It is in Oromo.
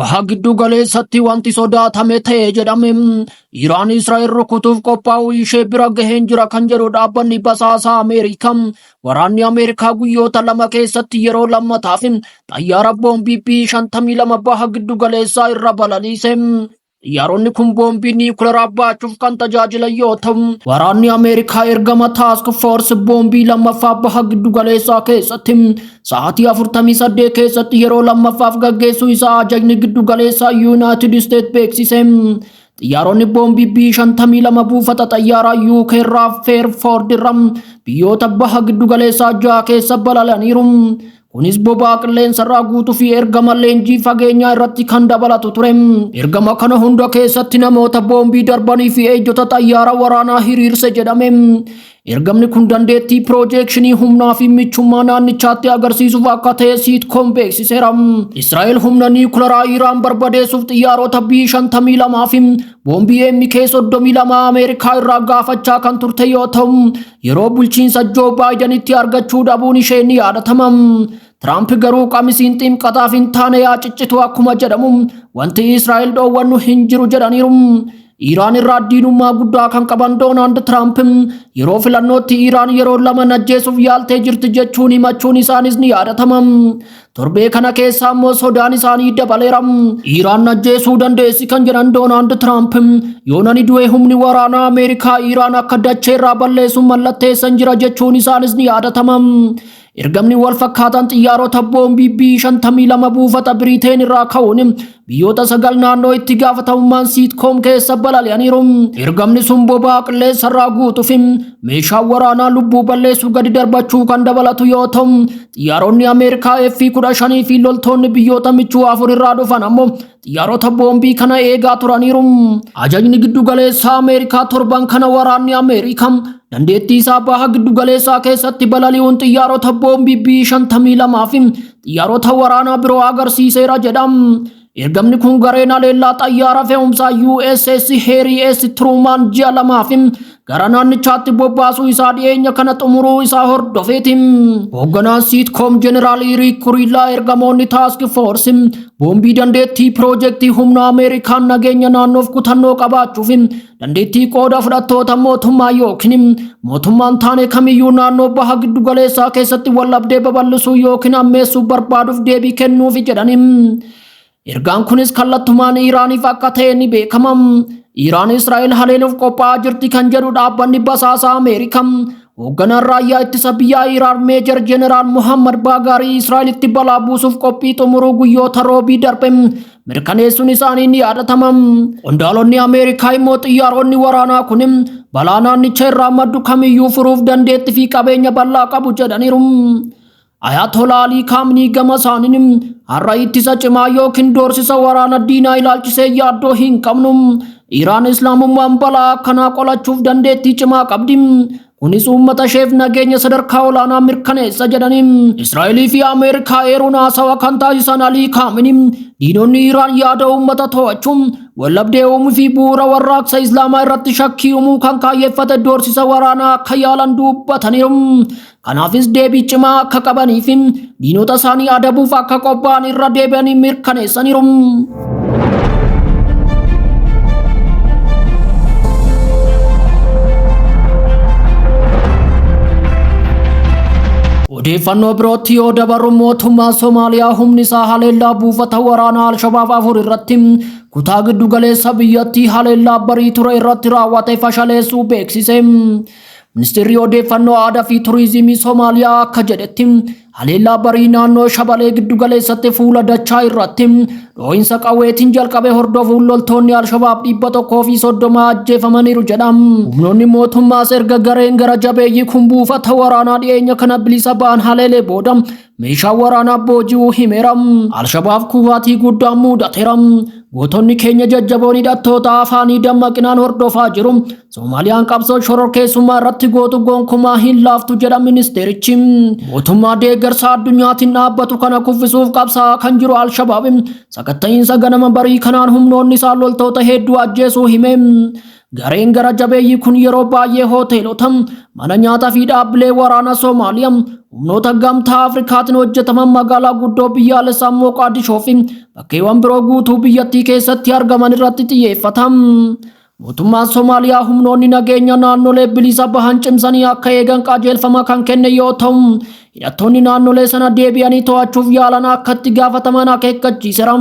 Baha giddu galeessatti wanti sodaatame ta'e jedhame. Iraan Israa'el rukutuuf qophaa'uu ishee bira gaheen jira kan jedhu dhaabbanni basaasaa Ameerikaa. Waraanni Ameerikaa guyyoota 2 keessatti yeroo lammataaf xayyaara boombii B-52 baha giddu galeessaa irra balaliise. Xiyyaaronni kun boombii niikuleraa baachuuf kan tajaajilan yoo ta'u, waraanni Ameerikaa ergama Task Force boombii lammaffaa baha giddu galeessaa keessatti sa'aatii 48 keessatti yeroo lammaffaaf gaggeessuu isaa ajajni giddu galeessaa Yuunaayitid Isteet beeksise. Xiyyaaronni boombii B-52 buufata xayyaaraa UK irraa Fairford irra biyyoota baha giddu galeessaa 6 keessa balalaniiru. Kunis boba'aa qilleensarraa guutuu fi ergama leenjii fageenyaa irratti kan dabalatu ture. Ergama kana hunda keessatti namoota boombii darbanii fi eegdota xayyaara waraanaa hiriirse jedhame. Ergamni kun dandeettii piroojeekshinii humnaa fi michummaa naannichaatti agarsiisuuf akka ta'e Siitkoom beeksiseera. Israa'el humna niikuleraa Iraan barbadeessuuf xiyyaarota B-52 fi boombii MK-32 Ameerikaa irraa gaafachaa kan turte yoo ta'u, yeroo bulchiinsa Joo Baayidanitti argachuu dhabuun ishee ni yaadatama. Tiraamp garuu qamisiin ximqataaf hin taane yaa ciccitu akkuma jedhamu wanti Israa'el dhoowwannu hin jiru jedhaniiru. Iraan irraa diinummaa guddaa kan qaban Doonaald Tiraamp yeroo filannootti Iraan yeroo 2 najjeesuuf yaaltee jirti jechuun himachuun isaanis ni yaadatama. Torbee kana keessa ammoo sodaan isaanii dabaleera. Iraan najjeesuu dandeessi kan jedhan Doonaald Tiraamp yoo nani du'e humni waraanaa Ameerikaa Iraan akka dacheerraa balleessu mallatteessan jira jechuun isaanis ni yaadatama. Ergamni wal fakkaataan xiyyaarota boombii B-52 buufata Biriteen irraa ka'uun biyyoota 9 naannoo itti gaafatamummaan Siitkoom keessa balali'aniiru. Ergamni sun boba'aa qilleensarraa guutuu fi meeshaa waraanaa lubbuu balleessu gadi darbachuu kan dabalatu yoo ta'u, xiyyaaronni Ameerikaa F-15 fi loltoonni biyyoota michuu 4 irraa dhufan ammoo xiyyaarota boombii kana eegaa turaniiru. Ajajni giddugaleessaa Ameerikaa torban kana waraanni Ameerikaa dandeettii isaa baha giddugaleessaa keessatti balali'uun xiyyaarota boombii B-52 fi xiyyaarota waraanaa biroo agarsiiseera jedha. Ergamni kun gareen haleellaa xayyaara fe'umsaa USS Harry S. Truman ji'a 2 fi gara naannichaatti bobbaasuu isaa dhiyeenya kana xumuruu isaa hordofeeti. Hoogganaan Siitkoom Jeneraal Eriik Kurillaa ergamoonni Taask Foors boombii dandeettii piroojeektii humna Ameerikaan nageenya naannoof kutannoo qabaachuu fi dandeettii qooda fudhattoota mootummaa yookiin mootummaan taane kamiyyuu naannoo baha giddugaleessaa keessatti wallabdee babal'isuu yookiin ammeessuu barbaaduuf deebii kennuufi jedhani. Ergaan kunis kallattumaan Iraaniif akka ta'e ni beekama. Iraan Israa'el haleeluuf qophaa'aa jirti kan jedhu dhaabbanni basaasaa Ameerikaa hoogganaan raayyaa ittisa biyyaa Iraan Meejar Jeneraal Muhammad Baagaarii Israa'elitti balaa buusuuf qophii xumuruu guyyoota roobii darbe mirkaneessuun isaanii ni yaadatama. Qondaalonni Ameerikaa immoo xiyyaaronni waraanaa kun balaa naannicha irraa maddu kamiyyuu furuuf dandeettii fi qabeenya bal'aa qabu jedhaniiru. Ayatollah Alii Kaamnii gama isaaniin har'a ittisa cimaa yookiin doorsisa waraana diinaa ilaalchisee yaaddoo hin qabnu. Iraan Islaamummaan balaa akkanaa qolachuuf dandeettii cimaa qabdi. Kunis uummata isheef nageenya sadarkaa olaanaa mirkaneessa jedhanii. Israa'elii fi Ameerikaa eeruun haasawa kan taasisan Alii Kaamini diinonni Iraan yaada uummata to'achuun wallabdee uumuu fi bu'uura warraaqsa Islaamaa irratti shakkii uumuu kan kaayyeffate doorsisa waraanaa akka yaalan dubbataniiru. Kanaafis deebii cimaa akka qabanii fi diinota isaanii adabuuf akka qophaa'an irra deebi'anii mirkaneessaniiru. Odeeffannoo birootti yoo dabarru mootummaan Somaaliyaa humni isaa haleellaa buufata waraanaa Alshabaab 4 irratti kutaa giddugaleessa biyyattii haleellaa barii ture irratti raawwate fashaleessuu beeksise. Ministeerri odeeffannoo aadaa fi turizimii Somaaliyaa akka jedhetti haleellaa barii naannoo Shabalee giddugaleessatti fuula dachaa irratti dhoo'insa qawweetiin jalqabe hordofuun loltoonni Alshabaab 130 ajjeefamaniiru jedha. Humnoonni mootummaas erga gareen gara jabeeyyii kun buufata waraanaa dhiyeenya kana bilisa ba'an haleelee booda meeshaa waraanaa booji'uu himeera. Alshabaab kufaatii guddaan mudateera. Gootonni keenya jajjaboon hidhattoota afaanii dammaqinaan hordofaa jiru. Soomaaliyaan qabsoo shororkeessummaa irratti gootu gonkumaa hin laaftu jedha ministeerichi. Mootummaa deeggarsa addunyaatiin dhaabbatu kana kuffisuuf qabsaa'aa kan jiru Alshabaab sakatta'iinsa ganama barii kanaan humnoonni isaa loltoota hedduu ajjeesuu hime. Gareen gara jabeeyyii kun yeroo baay'ee hoteelota, mana nyaataa fi dhaabbilee waraanaa Soomaaliyaa humnoota Gamtaa Afrikaatiin hojjetaman magaalaa guddoo biyyaalessaa Moqaadishoo fi bakkeewwan biroo guutuu biyyattii keessatti argaman irratti xiyyeeffata. Mootummaan Somaaliyaa humnoonni nageenya naannolee bilisa bahan cimsanii akka eegan qajeelfama kan kenne yoo ta'u, hidhattoonni naannolee sana deebi'anii to'achuuf yaalan akka itti gaafataman akeekkachiiseera.